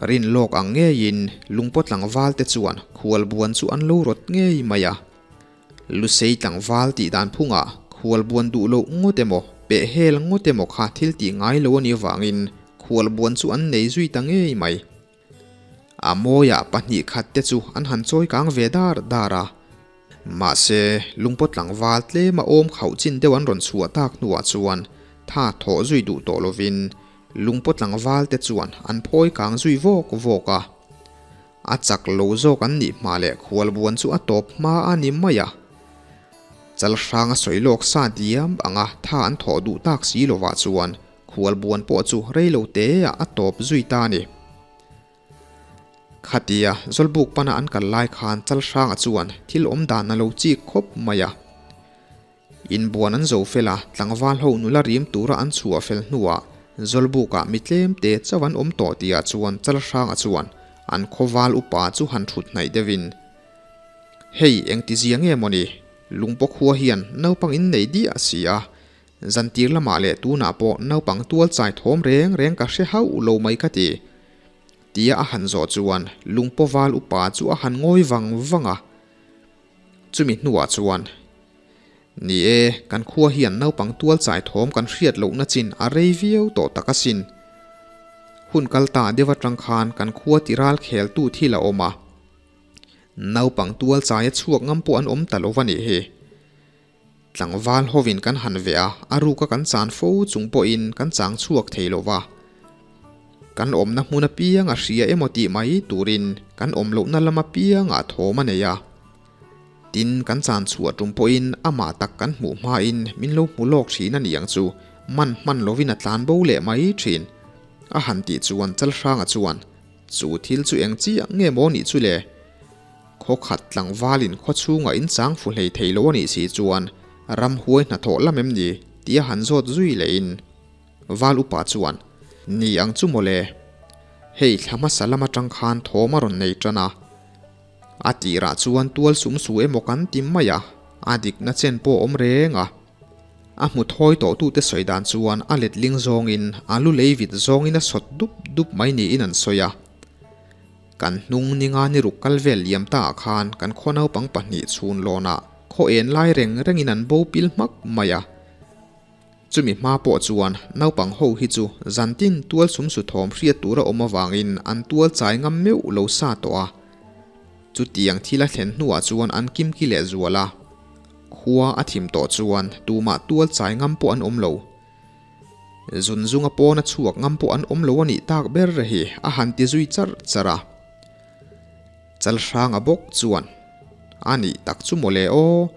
Rin lawk ang ngeiin lungpaw tlangval te chuan khualbuan chu an lo rawt ngei mai a. Lusei tlangval tih dan phungah khualbuan duh loh ngawt emaw, peh hel ngawt emaw kha thil tih ngai lo a nih avangin khualbuan chu an nei zui ta ngei mai. A mawiah 2 khat te chu an han chawi kang ve dar dar a. Mahse, lungpawt tlangval tlema awm khauh chin deuh an rawn chhuah tak hnuah chuan tha thawh zui duh tawh lovin lungpawt tlangval te chuan an phawi kang zui vawk vawk a. A chak lo zawk an nih hma leh khualbuan chu a tawp hma a ni mai a. Chalhrang a sawi lawk sa diam anga tha an thawh duh tak si lovah chuan khualbuan pawh chu rei lo te ah a tawp zui ta a ni. Khatia Zawlbuk pana an kal lai khan Chalhranga chuan thil awm dan a lo chik khawp mai a. Inbuan an zo fel a, tlangval ho nula rim tura an chhuah fel hnuah Zawlbukah mi tlem te chauh an awm tawh tihah chuan Chalhranga chuan an khawval upa chu han thut hnaih deuhin, Hei engtizia nge mawni, Lungpaw khua hian naupang in nei diah si a, Zantir lamah leh tunah pawh naupang tual chai thawm reng reng ka hre hauh lo mai ka ti. Tia a han zawh chuan lungpaw val upa chu a han ngawi vang vang a. Chumi hnuah chuan, Ni e, kan khua hian naupang tual chai thawm kan hriat lohna chin a rei viau tawh tak asin. Hun kal ta deuh atang khan kan khua tiral kheltu thil a awm a. Naupang tual chaia chhuak ngam pawh an awm ta lo va nih hi. Tlangval hovin kan han veh a, a ruka kan chan fo chung pawhin kan chang chhuak thei lo va. Kan awmna hmun apiang a hria emaw tih mai turin kan awm lohna lam apiangah thawm a nei a. Tin, kan chan chhuah tum pawhin amah tak kan hmuh hmain min lo hmu lawk thin a ni ang chu, man hman lovin a tlan bo leh mai thin. A han tih chuan Chalhranga chuan, Chu thil chu eng chiah nge maw nih chu le? Khaw khat tlangvalin khaw chhungah in chang fu hlei thei lo a nih si chuan ramhuai hnathawh lam em ni tih a han zawt zui lehin Val upa chuan, Ni ang chu mawle. Hei thla hmasa lam atang khan thawm a rawn nei tan a. A tirah chuan tual sum su emaw kan ti mai a, a dikna chen pawh a awm reng a. A hmu thawi tawhtute sawi dan chuan a letling zawngin a lu lei vit zawngin a sawt dup dup mai niin an sawi a. Kan hnung ninga ni ruk kal vel liam ta ah khan kan khaw naupang 2 chhun lawnah khaw en lai reng rengin an bo pil hmak mai a. Chumi hma pawh chuan naupang ho hi chu zantin tual sum su thawm hriat tur a awm avangin an tual chai ngam meuh lo sa tawh a. Chutiang thil a thlen hnuah chuan an kimki leh zual a. Khua a thim tawh chuan tumah tual chai ngam pawh an awm lo. Zun zunga pawna chhuak ngam pawh an awm lo a nih tak ber hi a han ti zui charh charh a. Chalhranga bawk chuan, A nih tak chu mawle aw,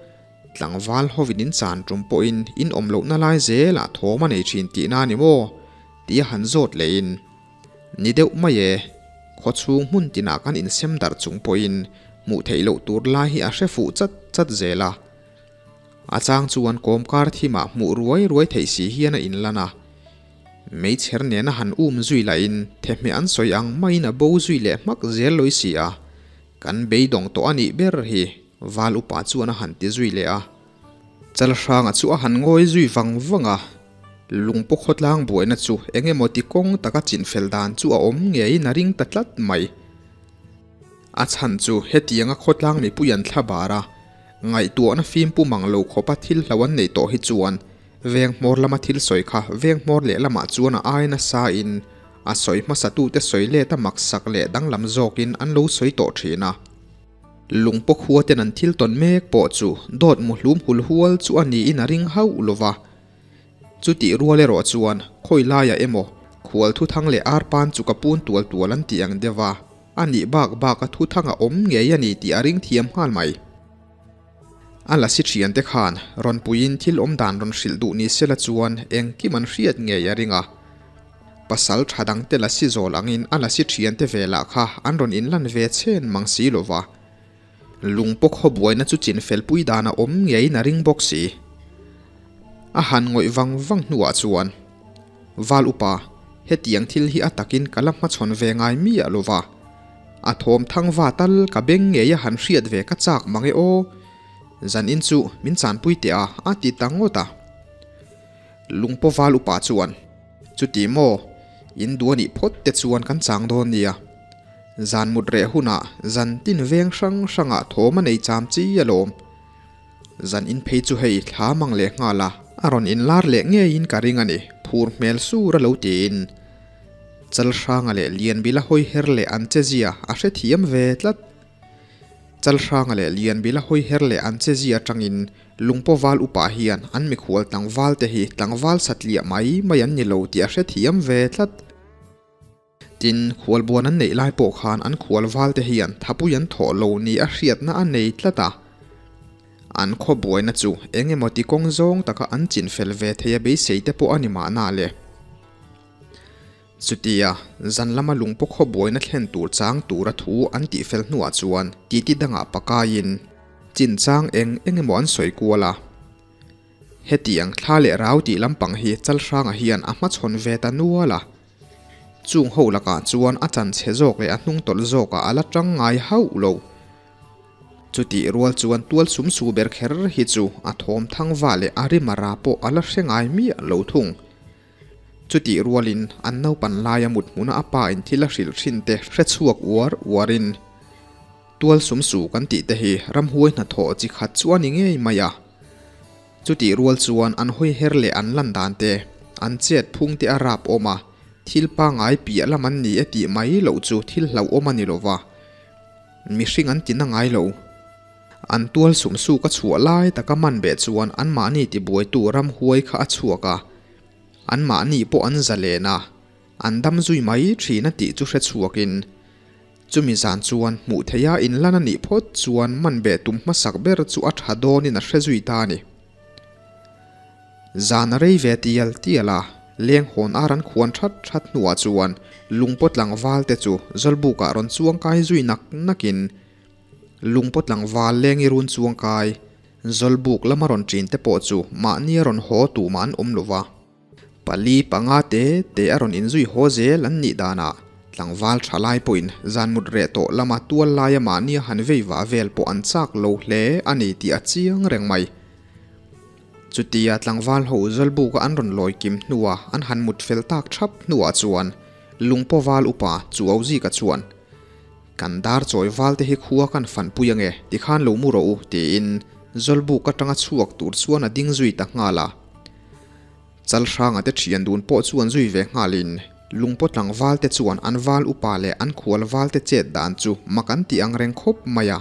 tlangval hovin in chan tum pawhin in awm lohna lai zelah thawm a nei thin tihna a ni maw? tih a han zawt lehin, Ni deuh mai e, khawchhung hmun tinah kan insem darh chung pawhin hmuh theih loh tur lai hi a hre fuh chat chat zel a. A chang chuan kawmkar thimah hmuh ruai ruai theih si hian a inlan a. Meichher nena han um zui lahin thehmeh an sawi ang maiin a bo zui leh hmak zel lawi si a. Kan beidawng tawh a nih ber hi, Val upa chuan a han ti zui leh a. Chalhranga chu a han ngawi zui vang vang a. Lungpaw khawtlang buaina chu eng emaw ti kawng taka chinfel dan chu a awm ngeiin a ring ta tlat mai. A chhan chu hetianga khawtlang mipui an thla bar a, ngaihtuahna fim pu mang lo khawpa thil hlo an neih tawh hi chuan veng hmawr lama thil sawi kha veng hmawr leh lamah chuan a ai nasa in a sawi hmasatute sawi let a maksak leh danglam zawkin an lo sawi tawh thin a. Lungpaw khua ten an thil tawn mek pawh chu dawt muhlum hul hual chu a niin a ring hauh lova. Chutih rual erawh chuan khawi laiah emaw khual thuthang leh arpan chu ka pun tual tual an tih ang deuh a, a nih bak bak a thuthang a awm ngei a ni tih a ring thiam nghal mai. A lasi thiante khan rawn puiin thil awm dan rawn hrilh duh ni sela chuan engkim an hriat ngei a ring a. Pasal tha dangte lasi zawl angin a lasi thiante ve lah kha an rawn inlan ve chhen mang si lova. Lungpaw khaw buaina chu chinfel pui dan a awm ngeiin a ring bawk si. A han ngawih vang vang hnuah chuan, Val upa, hetiang thil hi a takin ka la hmachhawn ve ngai miah lo va. A thawm thang va tal ka beng ngei a han hriat ve ka chak mang e aw. Zanin chu min chanpui teh a, a ti ta ngawt a. Lungpaw val upa chuan, Chuti maw? In duh a nih phawt te chuan kan chang dawn nia. Zan mut reh hunah zan tin veng hrang hrangah thawm a nei cham chi alawm. Zan in phei chu hei thla mang leh nghal a, a rawn inlar leh ngeiin ka ring a ni, phur hmel sur a lo tiin. Chalhranga leh Lianbila hawi her leh an che zia a hrethiam ve tlat. Chalhranga leh Lianbila hawi her leh an che zia atangin Lungpaw val upa hian an mikhual tlangval te hi tlangval satliah mai mai an ni lo tih a hrethiam ve tlat. Tin, khualbuan an neih lai pawh khan an khual valte hian thapui an thawh lo ni a hriatna a nei tlat a. An khaw buaina chu eng emaw ti kawng zawng taka an chin fel ve thei a beisei te pawh a ni mahna le. Chutia, zan lama lungpaw khaw buaina thlen tur chang tura thu an tih fel hnuah chuan titi dangah pakaiin chinchang eng eng emaw an sawi kual a. Hetiang thla leh rau tih lampang hi Chalhranga hian a hmachhawn ve ta nual a. Chung ho lakah chuan a chan chhe zawk leh a hnung tawlh zawkah a la tang ngai hauh lo. Chutih rual chuan tual sum su ber kher hi chu a thawm thang va leh a rim a ra pawh a la hre ngai miah lo thung. Chutih rualin an naupan laia mut hmuna a pa in thil a hrilh thin te hre chhuak uar uarin tual sum su kan tih te hi ramhuai hnathawh chi khat chu a ni ngei mai a. Chutih rual chuan an hawi her leh an lan dan te, an chet phung te a rap awm a, thil pangngai piah lam an ni e tih mai loh chu thil hlauhawm a ni lo va, mihring an ti na ngai lo. An tual sumsuk a chhuah lai taka man beh chuan anmahni tibuaitu ramhuai kha a chhuak a, anmahni pawh an zalen a, an dam zui mai thin a tih chu hre chhuakin, Chumi zan chuan hmuh theiha inlan a nih phawt chuan man beh tum hmasak ber chu a tha dawnin a hre zui ta a ni. Zan a rei ve tial tial a, leng hawn ar an khuan that that hnuah chuan lungpaw tlangval te chu Zawlbukah rawn chuang kai zui nak nakin lungpaw tlangval leng i run chuang kai Zawlbuk lama rawn ṭin te pawh chu mahni a rawn haw tumah an awm lova. Pali panga te te a rawn inzui haw zel an nih danah tlangval tha lai pawhin zan mut reh tawh lama tual laia mahnia han vei vah vel pawh an chak lo hle a ni tih a chiang reng mai. Chutia tlangval ho Zawlbuka an rawn lawi kim hnua an han mut fel tak thap hnuah chuan Lungpaw val upa Chuauzika chuan, Kan dar chawi val te hi khua kan fanpui ange tikhan lo mu rawh u tiin Zawlbuk atanga chhuak tur chuan a ding zui ta nghal a. Chalhranga te thian dun pawh chuan zui ve nghalin Lungpaw tlangval te chuan an val upa leh an khual val te chet dan chu mak an tih ang reng khawp mai a.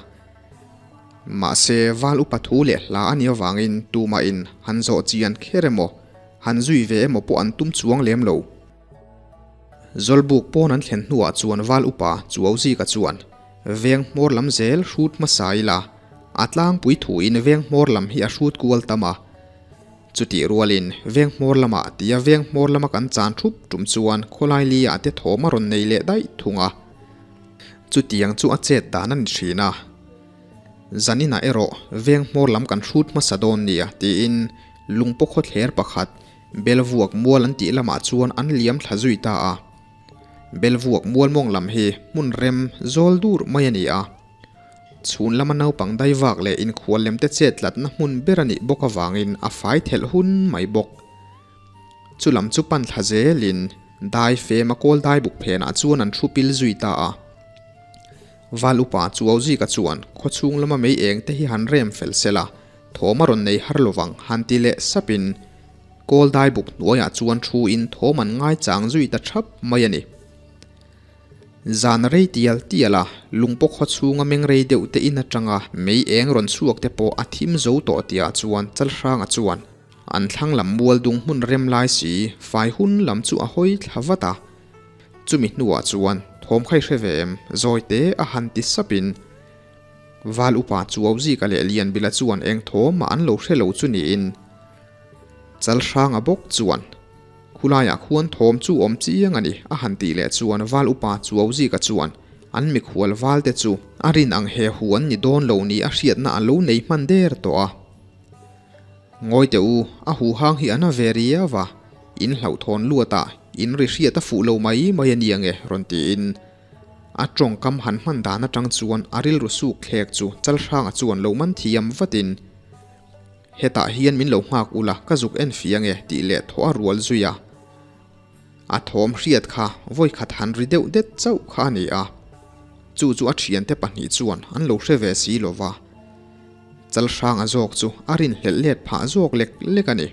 Mahse val upa thu leh hla a nih avangin tumahin han zawh chian kher emaw, han zui ve emaw pawh an tum chuang lem lo. Zawlbuk pawn an thlen hnuah chuan val upa Chuauzika chuan veng hmawr lam zel hrut hmasa ila a tlangpui thuin veng hmawr lam hi a hrut kual tam a. Chutih rualin veng hmawr lamah tia veng hmawr lama kan chan thup tum chuan khawlai liah te thawm a rawn nei leh daih thung a. Chutiang chu a chet dan a ni thin a. Zaninah erawh veng hmawr lam kan hrut hmasa dawn nia tiin lungpaw khawthler pakhat Belvuak mual an tih lamah chuan an liam thla zui ta a. Belvuak mual mawng lam hi hmun rem zawl dur mai a ni a. Chhun lama naupang daivak leh inkhual lem te chet tlatna hmun ber a nih bawk avangin a fai thelh hun mai bawk. Chu lam chu pan thla zelin dai fema kawl dai buk phenah chuan an thu pil zui ta a. Val upa Chuauzika chuan khawchhung lama mei eng te hi han rem fel sela, thawm a rawn nei har lovang han ti leh sapin kawl dai buk hnuaiah chuan thu in thawm an ngaichang zui ta thap mai a ni. Zan rei tial tial a, lungpaw khaw chhunga meng rei deuh te in atanga mei eng rawn chhuak te pawh a thim zo tawh tihah chuan Chalhranga chuan an thlang lam mual dung hmun rem lai si fai hun lam chu a hawi thla vat a. Chumi hnuah chuan thawm khai hre ve em zawi te a han ti sapin Val upa Chuauzika leh Lianbila chuan eng thawm mah an lo hre lo chu niin Chalhranga bawk chuan Khulaiah khuan thawm chu awm chiang a ni, a han tih leh chuan Val upa Chuauzika chuan an mikhual valte chu a rin ang he hu an ni dawn lo ni a hriatna a lo nei hman der tawh a. Ngawi teh u, a hu hang hi a na ve riau a, in hlauhthawn luatah in ri hriat a fuh lo mai mai a ni ange rawn tiin a tawngkam han hman dan atang chuan a rilru suk thlek chu Chalhranga chuan lo man thiam vatin Hetah hian min lo nghak ula ka zuk en fiang e tih leh thaw a rual zui a. A thawm hriat kha vawikhat han ri deuh det chauh kha a ni a. Chu chu a thiante pahnih chuan an lo hre ve si lo va. Chalhranga zawk chu a rinhlelh let phah zawk lek lek a ni.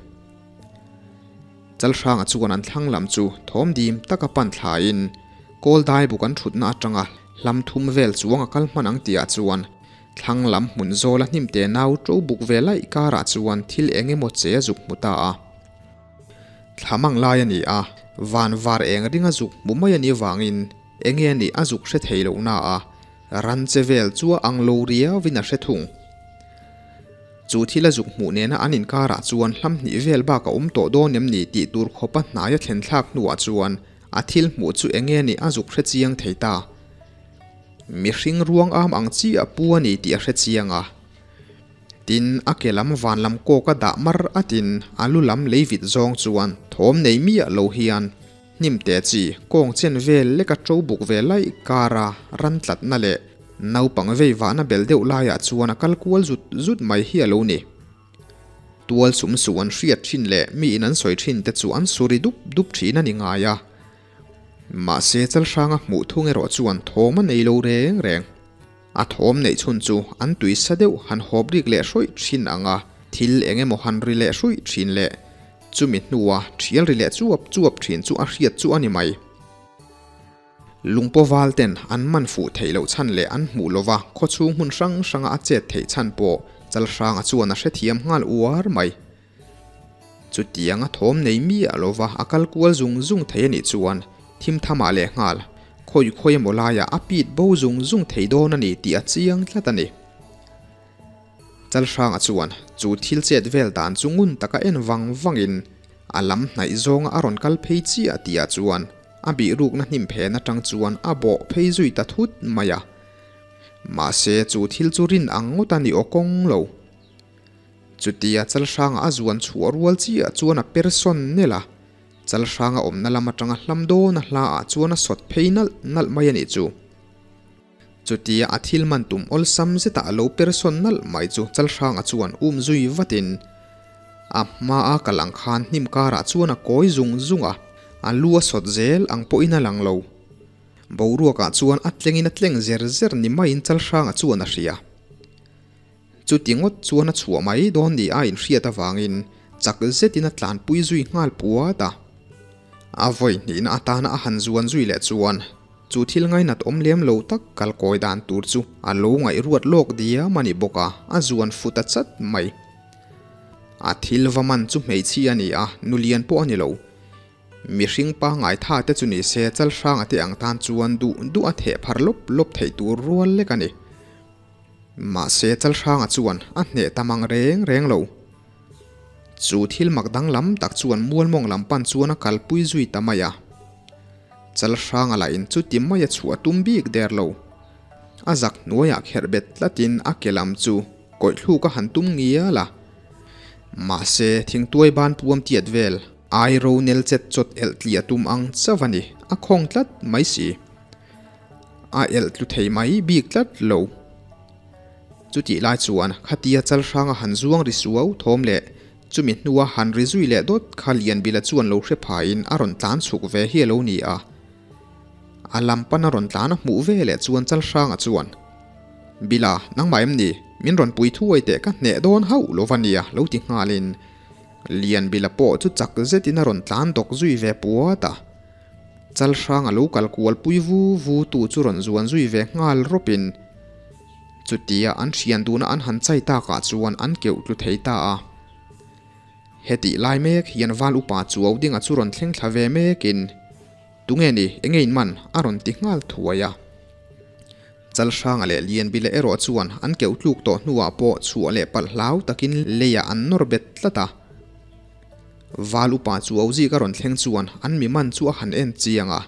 Chalhranga chuan an thlang lam chu thawm dim taka pan thlaiin kawl dai buk an thutna atanga hlam thum vel chuang a kal hman ang tihah chuan thlang lam hmun zawla hnim te nau to buk ve laih karah chuan thil eng emaw che a zuk hmu ta a. Thlam ang lai a ni a, van var eng ringa zuk hmu mai a nih vangin enge a nih a zuk hre thei loh na a, ran che vel chu a ang lo riauin a hre thung. Chu thil a zuk hmuh nena an inkarah chuan hlam hnih vel bak a awm tawh dawn em ni tih tur khawpa hnai a thlen thlak hnuah chuan a thil hmuh chu enge nih a zuk hre chiang thei ta. Mihring ruang am ang chi a pu a ni tih a hre chiang a. Tin, a ke lam van lam kawk a dah mar atin a lu lam lei vit zawng chuan thawm nei miah lo hian Hnim te chi kawng chen vel leka to buk ve laih kara ran tlatna leh naupang vei vahna bel deuh laiah chuan a kal kual zut zut mai hi a lo ni. Tual sum su an hriat thin leh miin an sawi thin te chu an suri dup dup thin a ni ngai a. Mahse Chalhranga hmuh thung erawh chuan thawm a nei lo reng reng. A thawm neih chhun chu an tui sa deuh han hawp rik leh hruih thin ang a, thil eng emaw han ri leh hruih thin leh chumi hnua thial ri leh chuap chuap thin chu a hriat chu a ni mai. Lungpaw val ten an man fuh theih loh chhan leh an hmuh lova khawchhung hmun hrang hranga a chet theih chhan pawh Chalhranga chuan a hrethiam nghal uar mai. Chutiang a thawm nei miah lova a kal kual zung zung thei a nih chuan thim thamah leh nghal khawi khawi emaw laiah a pit bo zung zung thei dawn a ni tih a chiang tlat a ni. Chalhranga chuan chu thil chet vel dan chu ngun taka en vang vangin a lam hnaih zawnga a rawn kal phei chiah tihah chuan a bihrukna hnim phen atang chuan a bawh phei zui ta thut mai a. Mahse chu thil chu rin ang ngawt a ni aw kawng lo. Chutia Chalhranga a zuan chhuah rual chiah chuan a per sawn nel a, Chalhranga awmna lam atanga hlam dawn a hla ah chuan a sawt phei nalh nalh mai a nih chu. Chutia a thil man tum awlsam zetah a lo per sawn nalh mai chu Chalhranga chuan um zui vatin a hma a kal ang khan hnim karah chuan a kawi zung zung a, a lu a sawt zel ang pawhin a lang lo. Boruakah chuan a tlengin a tleng zer zer ni maiin Chalhranga chuan a hria. Chuti ngawt chuan a chhuah mai dawn ni a inhriat avangin chak zetin a tlanpui zui nghal puat a. A vawi hnihna atana a han zuan zui leh chuan chu thil ngainat awm lem lo tak kalkawi dan tur chu a lo ngaihruat lawk diam a ni bawk a, a zuan fu ta chat mai. A thil va man chu hmeichhia a ni a, nulian pawh a ni lo. Mihring pangngai tha te chu ni se Chalhranga te ang tan chuan duh duh a theh phar lawp lawp theih tur rual lek a ni. Mahse Chalhranga chuan a hneh ta mang reng reng lo. Chu thil mak danglam tak chuan Mualmawng lam pan chuan a kalpui zui ta mai a. Chalhranga lahin chuti mai a chhuah tum bik der lo. A zak hnuaiah kherh bet tlatin a ke lam chu kawih thluk a han tum ngial a. Mahse thingtuai ban puam tiat vel ai ro nel chet chawt elh tliah tum ang chauh a ni, a khawng tlat mai si. A elh tlu thei mai bik tlat lo. Chutih lai chuan khatia Chalhranga han zuang ri suau thawm leh chumi hnua han ri zui leh dawt kha Lianbila chuan lo hre phaiin a rawn tlan chhuk ve hi a lo ni a. A lam pan a rawn tlan a hmuh ve leh chuan Chalhranga chuan, Bila, nangmah em ni? Min rawn pui thuai teh ka hneh dawn hauh lo va nia lo ti nghalin Lianbila pawh chu chak zetin a rawn tlan dawk zui ve puat a. Chalhrang a lo kal kual pui vu vu tu chu rawn zuan zui ve nghal rawpin chutia an thian duna an han chai takah chuan an keuh tlu thei ta a. Hetih lai mek hian val upa chuau dinga chu rawn thleng thla ve mekin Tunge ni, enge in man? a rawn ti nghal thuai a. Chalhranga leh Lianbila erawh chuan an keuh tluk tawh hnuah pawh chhuah leh palh hlau takin leiah an nawr bet tlat a. Val upa chu au zik a rawn thleng chuan an mi man chu a han en chiang a.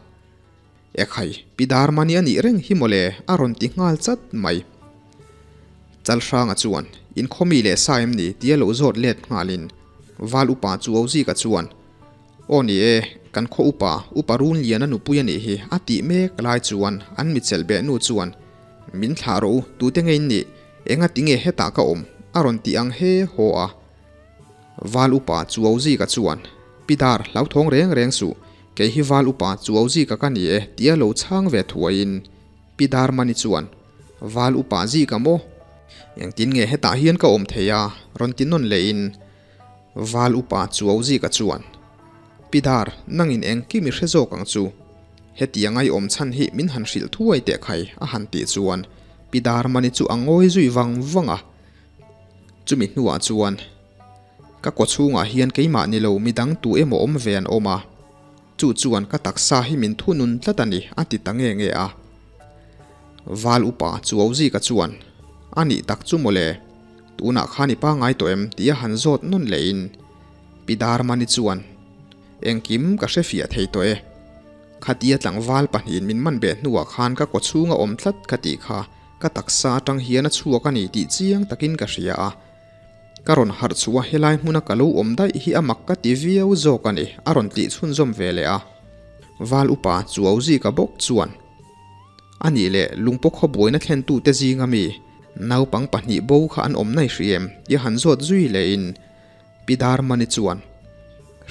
Ekhai, Pi Darmani a nih reng hi mawle a rawn ti nghal chat mai. Chalhranga chuan, In khawmi leh sa em ni? tia lo zawt let nghalin Val upa chu au zika chuan, Aw ni e, kan khaw upa, Upa Runliana nupui a nih hi a tih mek lai chuan an mi chelh beh nu chuan, Min thlah rawh u, tute nge in nih? Enga tinge hetah ka awm? a rawn ti ang he haw a. Val upa Chuauzika chuan, Pi Dar, hlauthawng reng reng suh, kei hi Val upa Chuauzika ka ni e, tia lo chhang ve thuaiin Pi Darmani chuan, Val upa Zika maw? Engtin nge hetah hian ka awm thei a? rawn ti nawn lehin Val upa Chuauzika chuan, Pi Dar, nangin engkim i hre zawk ang chu. Hetiang ai awm chhan hi min han hrilh thuai teh khai, a han tih chuan Pi Darmani chu a ngawi zui vang vang a. Chumi hnuah chuan, Ka kawchhungah hian keimah ni lo midang tu emaw awm ve an awm a. Chu chuan ka taksa hi min thunun tlat a ni, a ti ta nge nge a. Val upa Chuauzika chuan, A nih tak chu mawle, tunah khan i pangngai tawh em? tia han zawt nawn lehin Pi Darmani chuan, Engkim ka hre fiah thei tawh e. Khatia tlangval pahnihin min man beh hnuah khan ka kawchhung a awm tlat ka tih kha ka taksa atang hian a chhuak a ni tih chiang takin ka hria a. Ka rawn harh chhuah a helai hmuna ka lo awm daih hi a mak ka ti viau zawk a ni, a rawn tih chhunzawm ve leh a. Val upa Chuauzika bawk chuan, A nih leh lungpaw khawbuaina thlentute zinga mi naupang pahnih bo kha an awm nai hri em? tia han zawt zui lehin Pi Darmani chuan,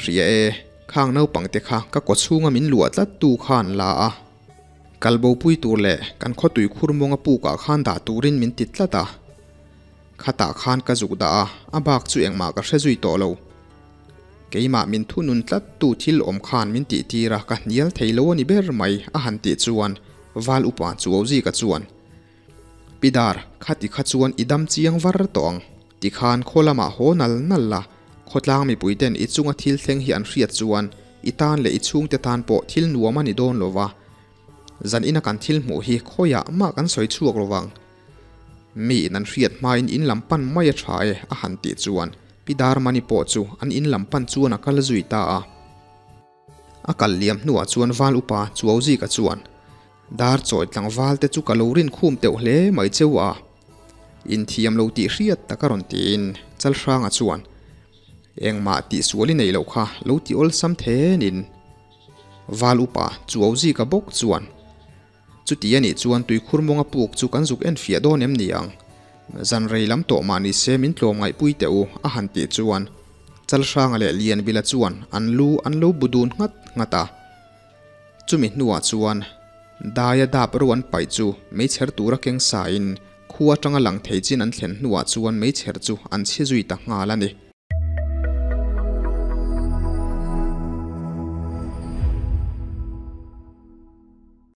Hria e, khang naupangte kha ka kawchhunga min luah tlattu khan la a. Kal bopui tur leh kan khawtui khur mawnga pukah khan dah turin min ti tlat a. Khatah khan ka zuk dah a, a bak chu engmah ka hre zui tawh lo. Keimah min thunun tlat tu thil awm khan min tih tir a, ka hnial thei lo a ni ber mai, a han tih chuan Val upa Chuauzika chuan, Pi Dar, khati kha chuan i dam chiang var tawh ang. Tikhan khaw lamah haw nal nal la, khawtlang mipui ten i chunga thil thleng hi an hriat chuan i tan leh i chhungte tan pawh thil nuam a ni dawn lo va. Zan ina kan thil hmuh hi khawiah mah kan sawi chhuak lo vang. Mi in an hriat hmain in lam pan mai a tha e, a han tih chuan Pi Darmani pawh chu an in lam pan chuan a kal zui ta a. A kal liam hnuah chuan Val upa Chuauzika chuan, Dar chawi tlangval te chu ka lo rin khum teuh hle mai cheu a, inthiam lo tih hriat tak a rawn tiin Chalhranga chuan, Engmah tihsual i neih loh kha lo ti awlsam thenin Val upa Chuauzika bawk chuan, Chuti a nih chuan tuikhur mawnga puk chu kan zuk en fiah dawn em ni ang? Zan rei lam tawh mah ni se min tlawm ngaihpui teh u, a han tih chuan Chalhranga leh Lianbila chuan an lu an lo bu dun nghat nghat a. Chumi hnuah chuan daia dap ro an paih chu meichher tura keng sain khua atanga lang thei chin an thlen hnuah chuan meichher chu an chhi zui ta nghal a ni.